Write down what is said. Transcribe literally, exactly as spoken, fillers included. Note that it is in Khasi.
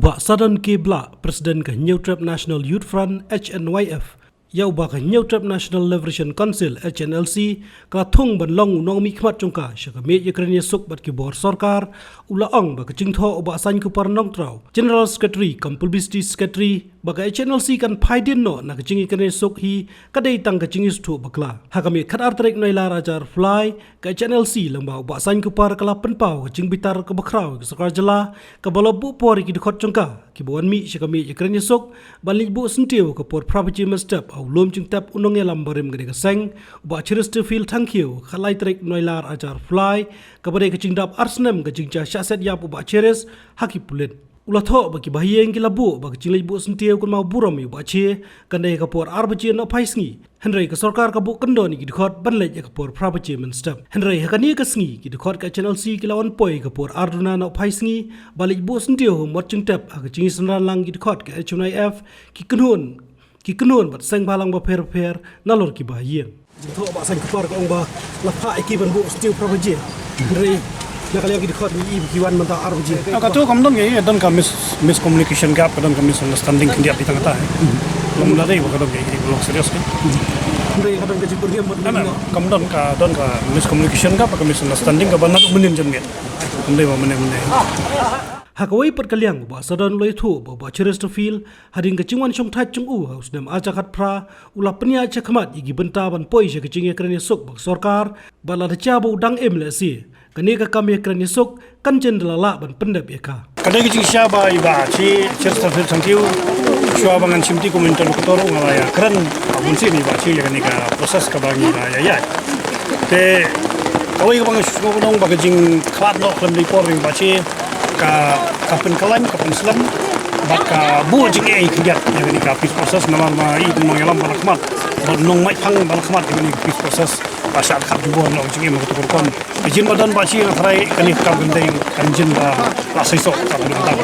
Bah Sadon K Blah, President ka Hynñiewtrep National Youth Front, H N Y F, ïa uba ka Hynñiewtrep National Liberation Council, H N L C, ka la thung ban long u nongmihkhmat jong ka sha ka miej ïakren ïasuk bad ki bor sorkar, u la ong ba ka jingthoh u Bah Saiñkupar Nongtraw, General Secretary cum Publicity Secretary, ba ka H N L C kan phai dien noh na ka jingïakren ïasuk hi, ka dei tang ka jingïasuk bakla. Ha ka miet khatar tarik Nailar arhajar arphew lai, ka H N L C lyngba u Bah Saiñkupar ka la pynpaw ka jingbitar kaba khraw ïa ka sorkar jylla, kaba la buh por ïa ki dkhot jong ka kiba wan mih sha ka miej ïakren ïasuk, ban leit buh syntiew ha ka por phra baje mynstep ha u lum jingtep u nongïalam barim kane ka seng, u Bah Cheristerfield Thangkhiew, ha ka lai tarik Nailar arhajar arphew lai, kaba dei ka jingdap ar snem ka jingjia shah set ïap u Bah Cheris ha ki pulit. U la thoh ba ki bahaïing ki la buh ba ka jingleit buh syntiew kynmaw burom ïa u Bah Che kan dei ha ka por ar baje nohphai sngi. Hynrei ka sorkar ka buh kyndon ïa ki dkhot ban leit ïa ka por phra baje mynstep. Hynrei ha kane ka sngi ki dkhot ka H N L C ki la wan poi ha ka por ar duna nohphai sngi, ba leit buh syntiew ha u mot jingtep ha ka jingsynran lang ki dkhot ka H N Y F, ki kynhun, ki kynhun bad seng bhalang bapher bapher nalor ki bahaïing. Jingthoh Bah Saiñkupar ka ong ba la phah ïa ki ban buh syntiew phra baje. Hynrei na ka liang ki dkhot ngi ïohi ba ki wan mynta ar baje. Ah, kato kam don, ka don ka mis-, miscommunication gap, ka don ka misunderstanding khyndiat di tang kata, eh. Ym da dei ba ka don ka, ka long serious, eh. Hynrei ka don ka jingpyrshah bad, na, na, kam don ka, don ka miscommunication gap, ka misunderstanding kaba naduh mynnin janmiet. Kam dei ba mynne mynne. Ha kawei pat ka liang u Bah Sadon u la ïathuh ba u Bah Cheristerfield, hadien ka jingwan shongthait jong u ha u snem arhajar khatphra, u la pynïaid shakhmat ïa ki bynta ban poi sha ka jingïakren ïasuk bad ka sorkar, bad lada jia ba u dang im lehse, kane ka kam ïakren ïasuk kan jin da la lah ban pyndep ïa ka. Ka dei ka jingshisha ba i Bah Che, Cheristerfield Thangkhiew, shuwa ba ngan shimti kum interlocutor nga la ïakren ha bun sien i Bah Che ïa kane ka process kaba ngi la ïa ïaid. Te kawei kaba nga sngewbha ban ong ba ka jingkhlad noh khlem dei por i Bah Che, ka, ka pynkylla, ka pynslem, bad ka buh jingeh khyndiat ïa kane ka peace process, namar ba i nongïalam ba la khmat, bad nongmihkhmat ba la khmat ïa kane ka peace process, ba shah khap jubor noh ka jingim ha kato ka rukom. Ka jingim ba don Bah Che, nga tharai kane ka kam kan dei, kan jin ba la seisoh ka rukom.